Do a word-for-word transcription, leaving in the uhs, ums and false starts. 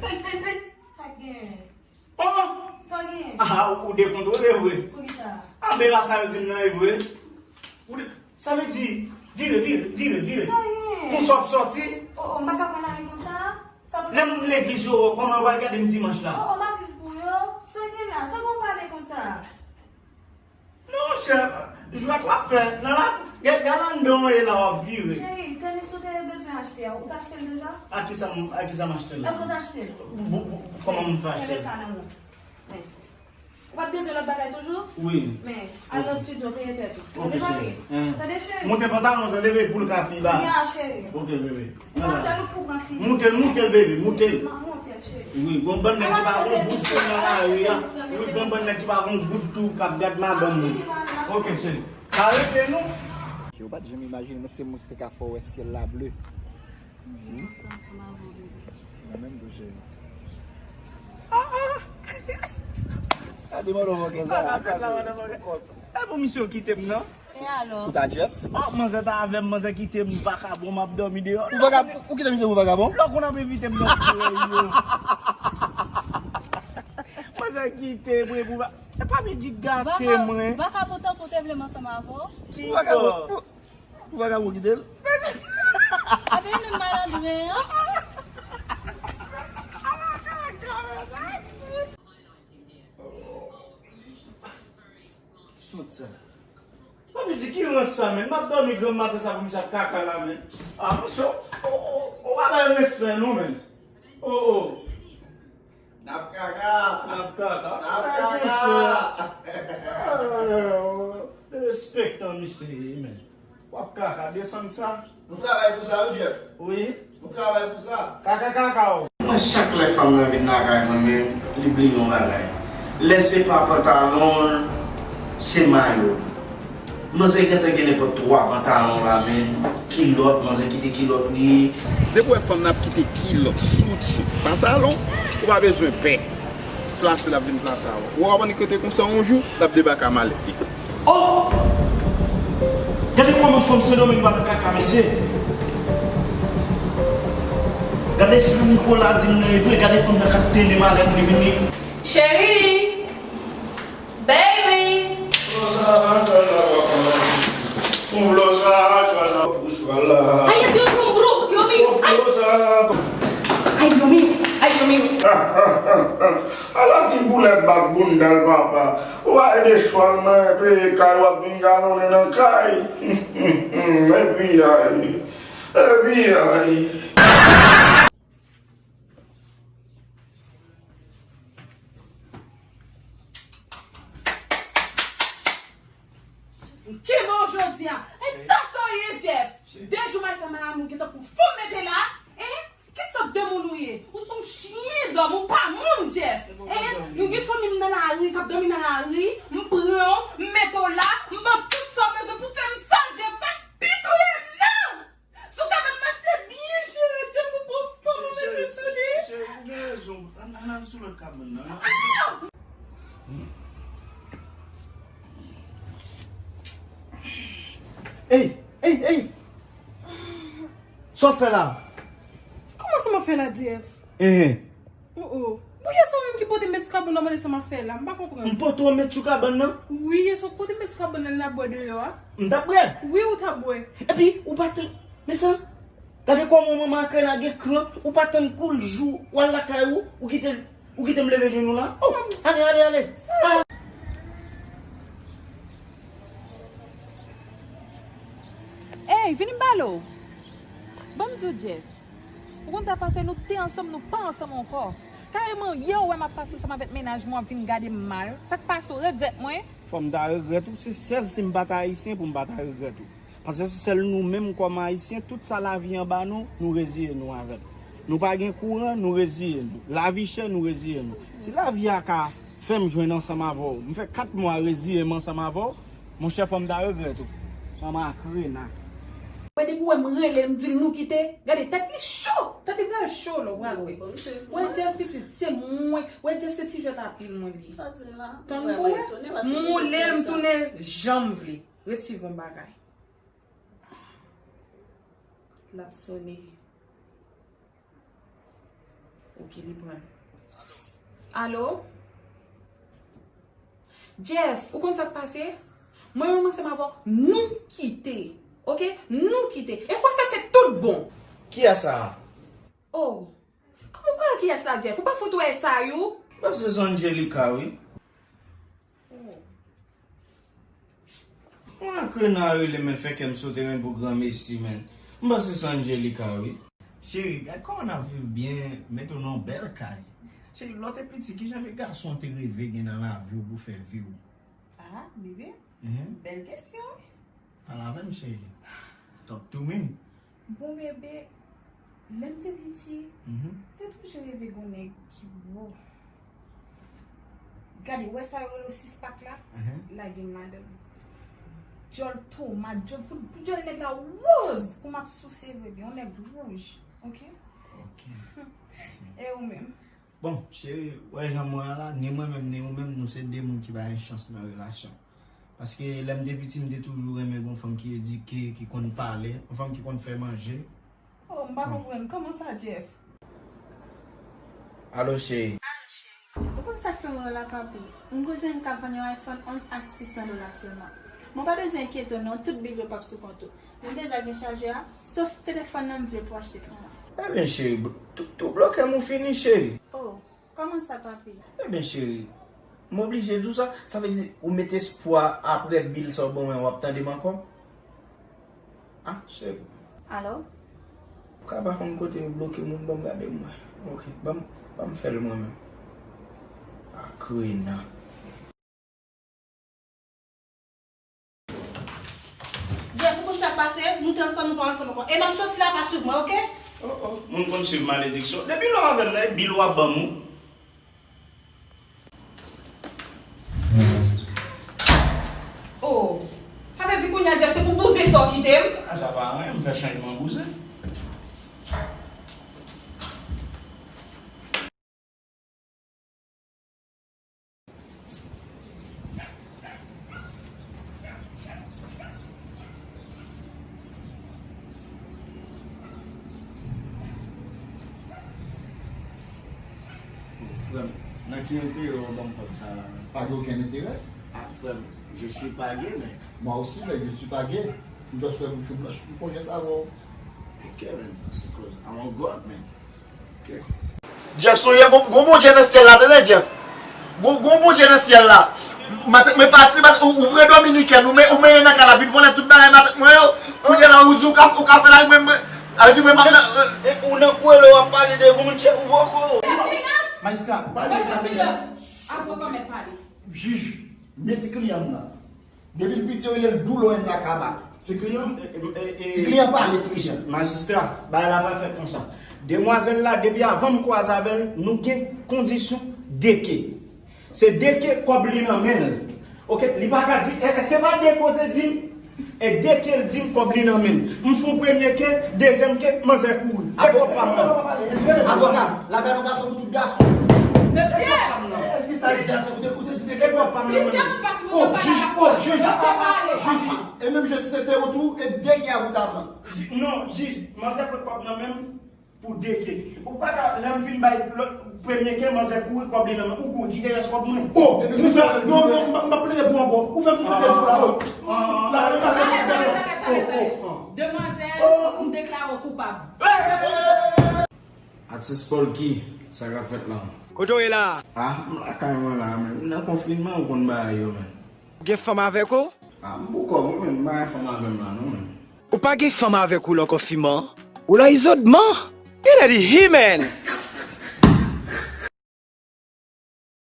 Sa k genyen? Oh! Sa k genyen? Ah, ou dekontwole vre. Poukisa? Ah, men la sa yo di m nan e vre. Ou de... Sa vle di, vire, vire, vire, vire. Sa k genyen? Konsa w ap sòti? Oh, oh, m pa ka pran lari konsa. Sa pou... Lè m legliz yo, kòman yo pral gade m dimanch la? Oh, oh, m ap viv pou yo. Sa k genyen la? Sa w pale konsa? Non, chè, jwèt w ap fè. Nan la, gad, gad anndan w ye la w ap vire. Cheri, tenis ou te bezwen achte a, ou t achte l deja? A kisa m, a kisa m achte l? Èske w t achte l? Kòman m fè achte l? Kenbe sa nan men w. Men. Ou pa t bezwen lòt bagay toujou? Wi. Men, al nan estidyo, peye tèt ou. Ok, cheri. Tande, cheri. Moute pantalon, tande, bebe, pou l ka pi ba. Ya, cheri. Ok, bebe. Moute l, moute l, bebe, moute l. Wi, gon bann nèg ki pa gon goud tou nan lari a. Wi, gon bann nèg ki pa gon goud tou k ap gad madanm li. Ok, cheri. Arete nou. Yo pa t janm imajine mwen se mwen ki te ka fè w wè syèl la ble. Mwen menm tou, cheri. Gade mwen nan mògè sa. E pou misye w kite m nan. E alò? Ou ta Jeff? Oh, manzè ta avè m, manzè kite m, vakabon, m ap dòmi deyò. Ou vakabon? Ou kite misye pou vakabon? Lò konn ap envite m nan kouwè yo. Manzè kite m, wi, pou va-, e pa Bidjit gate mwen. Vakabon tankou te vle m ansanm avè w. Ki vakabon? Ou, ou vakabon kite l? Epi li menm malandren an. Sot sa. Papi di ki rans sa, men? M ap dòmi granm maten sa pou misye ap kaka la, men. Ah, misye, ou, ou, ou pa bay respè, non, men. Oh, oh. N ap kaka. N ap kaka. N ap kaka. Derespektan misye ye, men. W ap kaka, desann sa. Nou travay pou sa, wi, Jeff. Wi. Nou travay pou sa. Kaka, kaka, w. Mwen, chak lè fanm nan vin lakay mwen, men, li bliye yon bagay. Lè se pa pantalon l, se mayo l. Manzè gentan gen nenpòt twa pantalon la, men, kilòt, manzè kite kilòt li. Depi w wè fanm nan ap kite kilòt, soutyen, pantalon, ou pa bezwen pè. Plase l ap vin plase avè w. Ou wè w ap annik rete konsa yon jou, l ap debake a malèt li. Oh! Gade kòman fanm Sendomeng pa nan kaka, mesye. Gade sa Nicolas di m nan e vre, gade fanm nan k ap tene malèt li vini. Cheri! Baby! Ay, Dios mío, Dios mío. Ay, Dios mío, ay, Dios mío. Ala ti boulèt bat bounda l, papa. Ou pa ede chwal mwen peye kay, w ap vin galonnen nan kay. Epi ay. Epi ay. Ki bon jodi a? E ta sa w ye, Jeff? De jou m al fè Mayami, ou gentan pou fou mete la, en? Ki sòt de moun ou ye? Ou se yon chyen dòm, ou pa moun, Jeff. En? Nou gen fanmi m nan lari, k ap dòmi nan lari, m pran w, m mete w la, m ban w tout sa w bezwen pou fè m sal, Jeff, sa k pi touye m nan! Si w ta ban m achte byen jere, Jeff, ou pran fanm ou mete sou li. Cheri, ou gen rezon. Ann, ann al sou lòt kabann nan. Ey, ey, ey! Sa w ap fè la? Kòman sa m ap fè la, Jeff? Enhen. Oh, oh. Bon, yè swa ou menm ki pote m met sou kabann nan, mande sa m ap fè la. M pa konprann. M pote w met sou kabann nan? Wi, yè swa ou pote m met sou kabann nan, n ap bwè deyò a. M t ap bwè? Wi, ou t ap bwè. Epi, ou pa te, men sa, gade kòman manman Akrena gen kran, ou pa tann kou l jou, w al lakay ou, ou kite, ou kite m leve jenou la. Oh, ale, ale, ale. Ah. Ey, vini m pale w. Ban m di w, Jeff. Ou konn sa k pase, nou te ansanm, nou pa ansanm ankò. Kareman, yè ou wè m ap pase ansanm avèk mennaj mwen, w ap vin gade m mal. Sa k pase, w regrèt mwen? Fò m ta regrèt ou, se sèl si m pa t ayisyen pou m pa ta regrèt ou. Paske se sèl nou menm kòm ayisyen, tout sa lavi an ba nou, nou reziye nou avè l. Nou pa gen kouran, nou reziye nou. Lavi chè, nou reziye nou. Si lavi a ka fè m jwenn ansanm avè w, m fè kat mwa reziye m ansanm avè w, monchè, fò m ta regrèt ou. Manman Akrena. Wè depi w wè m rele l, m di l nou kite, gade tèt li cho, tèt li pral cho lè w pral wè. Wè Jeff pitit, se mwen, wè Jeff se ti jwèt a pil mwen li. Tann pou wè, m woule l, m tounen l, jan m vle. Ret swiv yon bagay. L ap sone. Ok, li pran. Alo? Jeff, ou konn sa k pase? Mwen menm ansanm avè w, nou kite. Ok? Nou kite. E fwa sa se tout bon. Kiyès sa? Oh. Kòman w pale kiyès sa, Jeff? Ou pa fout wè sa, you? Bon, se Angelica, wi. Oh. Mwen ak Rena rele men fè kè m sote men pou granmesi, men. M panse se Angelica, wi. Cheri, gad kòman n ap viv byen, mete w nan yon bèl kay. Cheri, lè w te piti, kijan de gason w te reve gen nan lavi w pou fè vi w? Ah, bebe, mhm, bèl kesyon. Pale avè m, cheri. Talk to me. Bon, bebe, lè m te piti, mhm, m te toujou reve gon nèg ki gwo. Gade, wè sa yo rele six pack la? Mhm. Lage m ladan l. Djòl tomat, djòl, pou, pou djòl nèg la woz, pou m ap souse, bebe, yon nèg wouj, ok? Ok. E ou menm? Bon, cheri, wè jan mwen an la, ni mwen menm, ni ou menm, nou se de moun ki pa gen chans nan relasyon. Paske lè m te piti, m te toujou renmen gon fanm ki edike, ki konn pale, yon fanm ki konn fè manje. Oh, m pa konprann. Kòman sa, Jeff? Alo, cheri. Alo, cheri. Ou konn sa k fè m wè w la, papi? M kouzen m k ap vann yon iPhone onz a sis san dola sèlman. Mwen pa bezwen enkyete w non, tout bil yo p ap sou kont ou. M deja gen chajè a, sof telefòn nan m vle pou w achte pou mwen. Ebyen, cheri, tou, tou bloke m ou fini, cheri. Oh, kòman sa, papi? Ebyen, cheri, m oblije di w sa. Sa vle di, ou met espwa apre bil sa w ban mwen, w ap tande m ankò? Ah, cheri. Alo? Ou ka pa konn kote yo bloke moun, ban m gade m wè. Ok, ban m, ban m fè l mwen menm. Ah, krena. Jeff, ou konn sa k pase? Nou transfè, nou pa ansanm ankò. E m ap soti la, pa swiv mwen, ok? Oh, oh, moun konn swiv malediksyon. Depi lè w avè m nan, e bil w ap ban m ou. Oh, sa vle di kounye a, Jeff, se pou bouzen sa w kite m? Ah, sa pa anyen, m fè chanjman bouzen. Frè m, nan ki enterè w ap ban m kòb sa la menm? Pa gen okenn enterè. Ah, frè m, je suis pas gay, mec. Moi aussi, mec, je suis pas gay. M just wè bouch ou blanch, m fè yon jès avè w. Ok, man, that's because I'm on God, man. Ok. Jeff, sonje gon, gon Bondye nan syèl la, tande, Jeff. Gon, gon Bondye nan syèl la. Matant mwen pati, mat-, ou, ou pran Dominikèn, ou men, ou mennen nan kay la, vin vòlè tout bagay matant mwen yo. Kounye a la, ou di ou ka, ou ka fè la, mwen, mwen, sa vle di mwen m ap nan, e, ou nan kwele, w ap pale de Bondye, ou poko. Majistra, pale de sa, apre kòmèt pale. Jij, men ti kliyan m nan. Depi l piti, yo rele l Doulò N Nakaba. Se kliyan? E, e, e, ti kliyan pale, ti kliyan. Majistra, bagay la pa fèt konsa. Demwazèl la, depi avan m kwaze avè l, nou gen kondisyon deke. Se deke kòb li nan men l. Ok, li pa ka di, e, èske pa deke w te di m? E deke l di m kòb li nan men l. M fè yon premye ke, dezyèm ke, manzè kouri. E kòb pa m nan. Avoka, la bèl yon gason pou tout gason. Mesye! Èske sa l di a, se ou te, ou te di deke kòb pa m nan men l? Oh, jij, oh, jij, jij. E menm jan si se te ou tou, e deke a ou ta pran. Jij, non, jij, manzè pran kòb nan men m pou deke. Ou pa ka, lè m fin bay lòt, premye ke, manzè kouri, kòb li nan men ou, kouri, kite rès kòb mwen. Oh, depi non, non, non, m p ap plede pou ankò. Ou fè m plede pou la, oh. La, la, la, la, la, la, la, la. Demwazèl, m deklare w koupab. Atis Polky, sa k ap fèt la? Kote w ye la? Ah, m lakay mwen la, men. M nan konfinman, ou konn bagay yo, men. Ou gen fanm avèk ou? Ah, m pou kòb, mwen, men, m pa gen fanm avè m la, non, men. Ou pa gen fanm avèk ou nan konfinman? Ou nan izolman? Genlè li himen!